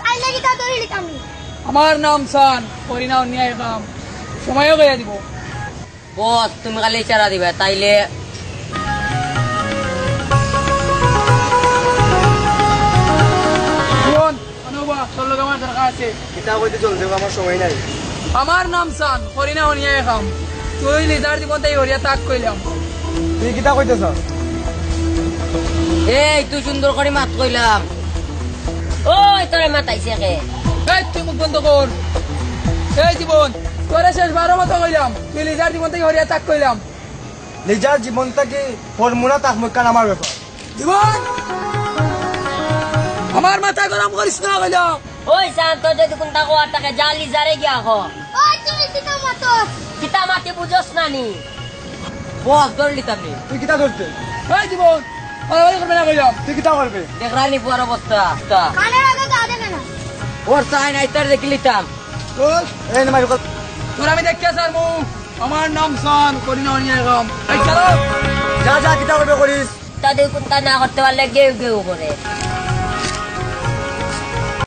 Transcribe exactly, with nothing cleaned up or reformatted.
আইলে কিতা ধরি লিতাম নি? আমার নাম সান, করি না অন্যায় কাম। সময়ও কইয়া দিব। বস, তুমি খালি ইশারা দিবা, তাইলে। জীবন, অনুবা, তোর লগে আমার দরকার আছে। কিতা কইতে চল দেব, আমার সময় নাই। আমার নাম সান, করি না অন্যায় কাম। তুই লিজার জীবন তাই হরিয়া তাক কইলাম। তুই কিতা কইতে চাস? এই, তুই সুন্দর করি মাত কইলাম। ওই, তোরে মাতাইছে কে? এই, তুই মুখ বন্ধ কর। এই জীবন, তোরে শেষ বারো মতো কইলাম, তুই লিজার জীবন তাই হরিয়া তাক কইলাম। লিজার জীবন থাকি হরমু না তাক মুখখান আমার ব্যাপার। জীবন, আমার মাথা গরম করিস না কইলাম। ওই শান্ত, যদি কোনটা কোয়ার থাকে, যা লিজারে গিয়া ক। ওই তুই কিতা মাতস? কিতা মাতি বুঝস না নি? বস, ধরে লিতাম নি। তুই কিতা ধরতে? এই জীবন, বাড়াবাড়ি করবে না কইলাম। তুই কিতা করবে? দেখ রানি পুয়ার অবস্থা। কানের আগে গা দেবে না। ওর সাইন আইতার দেখি লিতাম। ওই, এই নে মাইর কল। তোর আমি দেখিয়া ছাড়মু। আমার নাম সান, করি না অন্যায় কাম। এই চলো। যা, যা, কিতা করবে করিস। তাদের কোনটা না করতে পারলে গেউ গেউ করে।